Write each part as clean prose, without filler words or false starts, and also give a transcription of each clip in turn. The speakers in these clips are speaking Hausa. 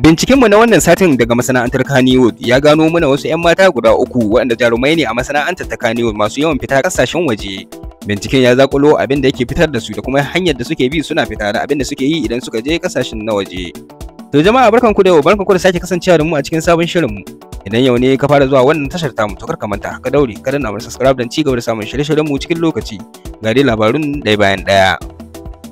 Bincikenmu na wannan satin daga masana'antar Kannywood ya gano mana wasu 'yan mata guda uku waɗanda jarumai ne a masana'antar ta Kannywood masu yawan fita ƙasashen waje. Binciken ya zakulo abin da yake fitar da su da kuma hanyar da suke bi suna fita da abin da suke yi idan suka je ƙasashen na waje. To jama'a, barkanku da yau, barkanku da sake kasancewa da mu a cikin sabon shirinmu. Idan yau ne ka fara zuwa wannan tashar tamu, to kar ka manta ka daure ka danna mana subscribe don ci gaba da samun shirye-shiryen mu cikin lokaci. Ga dai labarun ɗaya bayan ɗaya.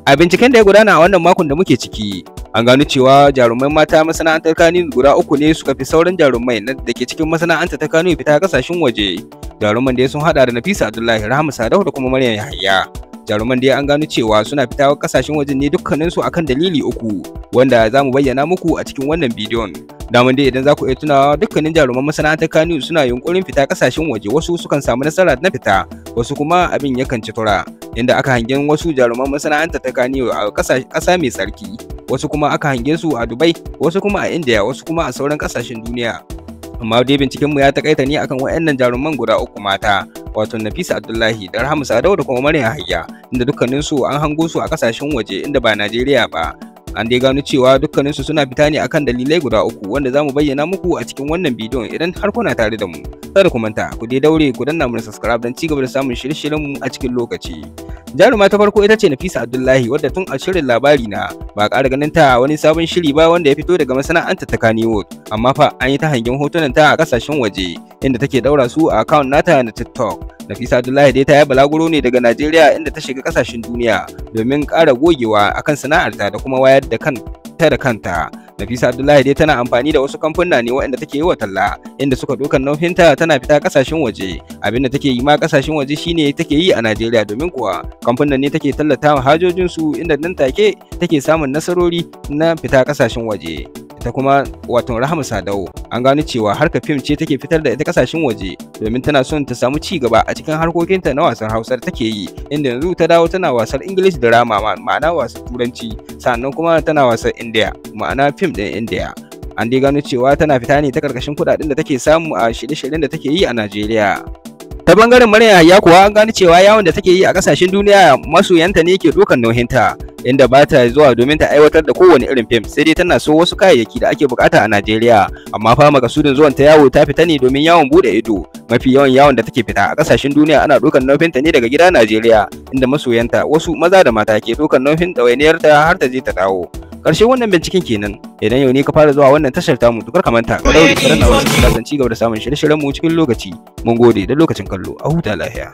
A binciken da ya gudana a wannan makon da muke ciki, an gano cewa jarumai mata masana'antar Kannywood guda uku ne suka fi sauran jarumai da ke cikin masana'antar ta Kannywood fita kasashen waje. Jaruman da sun hada da Nafisa Abdullahi, Rahama Sadau da kuma Maryam Yahaya. Jaruman dai an gano cewa suna fita kasashen waje ne dukkaninsu akan dalili uku, wanda za mu bayyana muku a cikin wannan bidiyon. Daman dai idan za ku iya tunawa, dukkanin jaruman masana'antar Kannywood suna yunkurin fita kasashen waje. Wasu sukan samu nasara na fita, wasu kuma abin yakan ci tura. Inda aka hangen wasu jaruman masana'antar ta Kannywood a ƙasa mai tsarki, wasu kuma aka hange su a Dubai, wasu kuma a India, wasu kuma a sauran ƙasashen duniya. Amma dai bincikenmu ya takaita ne akan waɗannan jaruman guda uku mata, wato Nafisa Abdullahi da Rahama Sadau da kuma Maryam Yahaya, inda dukkaninsu an hango su a ƙasashen waje inda ba Najeriya ba. An dai gano cewa dukkaninsu suna fita ne akan dalilai guda uku, wanda za mu bayyana muku a cikin wannan bidiyon idan har kuna tare da mu. Kada ku manta, ku dai daure ku danna mana subscribe don ci gaba da samun shirye-shiryenmu a cikin lokaci. Jaruma ta farko ita ce Nafisa Abdullahi, wadda tun a shirin Labari Na ba ƙara ganin ta wani sabon shiri ba wanda ya fito daga masana'antar ta Kannywood, amma fa an yi ta hangen hotunan ta a kasashen waje inda take daura su a account nata na TikTok. Nafisa Abdullahi dai ta yi balaguro ne daga Najeriya inda ta shiga kasashen duniya domin ƙara gogewa akan sana'arta da kuma wayar da kan ta da kanta. Nafisa Abdullahi dai tana amfani da wasu kamfuna ne waɗanda take yi wa talla, inda suka ɗaukan nauyinta tana fita kasashen waje. Abinda take yi ma kasashen waje shine take yi a Najeriya, domin kuwa kamfanin ne take tallata wa hajojin su, inda nan take take samun nasarori na fita kasashen waje. Ita kuma wato Rahama Sadau, an gano cewa harkar fim ce take fitar da ita kasashen waje, domin tana son ta samu ci gaba a cikin harkokinta na wasan Hausa da take yi, inda yanzu ta dawo tana wasan English drama, ma'ana wasan Turanci, sannan kuma tana wasan India, ma'ana fim ɗin India. An dai gano cewa tana fita ne ta karkashin kuɗaɗen da take samu a shirye-shiryen da take yi a Najeriya. Ta bangaren Maryam Yahaya kuwa, an gano cewa yawon da take yi a kasashen duniya masoyanta ne ke ɗaukar nauyinta, inda ba ta zuwa domin ta aiwatar da kowane irin fim, sai dai tana so wasu kayayyaki da ake bukata a Najeriya. Amma fa makasudin zuwan ta yawo, ta fita ne domin yawon bude ido. Mafi yawan yawon da take fita a kasashen duniya ana ɗaukar nauyinta ne daga gida Najeriya, inda masoyanta wasu maza da mata ke ɗaukar nauyin ɗawainiyarta har ta je ta dawo. Karshen wannan binciken kenan. Idan yau ne ka fara zuwa wannan tashar tamu, to kar ka manta ka daure ka danna wannan don ci gaba da samun shirye-shiryen mu cikin lokaci. Mun gode da lokacin kallo, a huta lafiya.